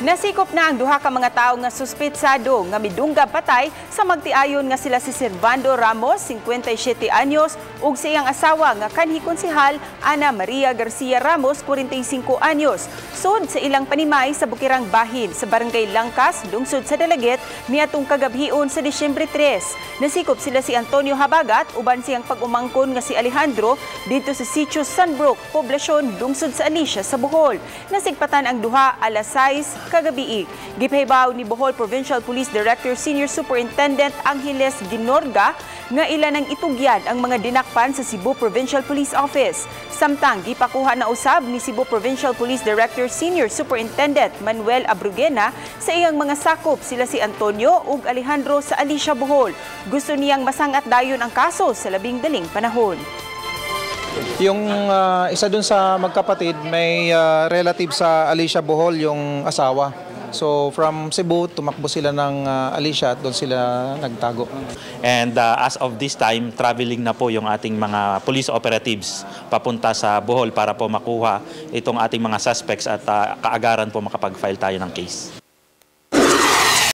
Nasikop na ang duha ka mga tawo nga suspetsado nga midunggab patay sa magtiayon nga sila si Servando Ramos, 57 anyos, ug sa iyang asawa nga kanhi konsehal Ana Maria Garcia Ramos, 45 anyos. Sud sa ilang panimay sa Bukirang Bahin sa Barangay Langkas, lungsod sa Dalaguete, niadtong kagabhion sa Disyembre 3. Nasikop sila si Antonio Habagat uban siyang pag-umangkon nga si Alejandro didto sa Sitio Sunbrook, poblasyon lungsod sa Alicia sa Bohol. Nasigpatan ang duha alas 6 kagabii. Gipahibaw ni Bohol Provincial Police Director Senior Superintendent Angeles Ginorga nga ila nang itugyan ang mga dinakpan sa Cebu Provincial Police Office. Samtang gipakuha na usab ni Cebu Provincial Police Director Senior Superintendent Manuel Abrugena sa iyang mga sakop sila si Antonio ug Alejandro sa Alicia, Bohol. Gusto niyang masangat dayon ang kaso sa labing daling panahon. Yung isa dun sa magkapatid, may relative sa Alicia, Bohol, yung asawa. So from Cebu, tumakbo sila ng Alicia at doon sila nagtago. And as of this time, traveling na po yung ating mga police operatives papunta sa Bohol para po makuha itong ating mga suspects at kaagaran po makapag-file tayo ng case.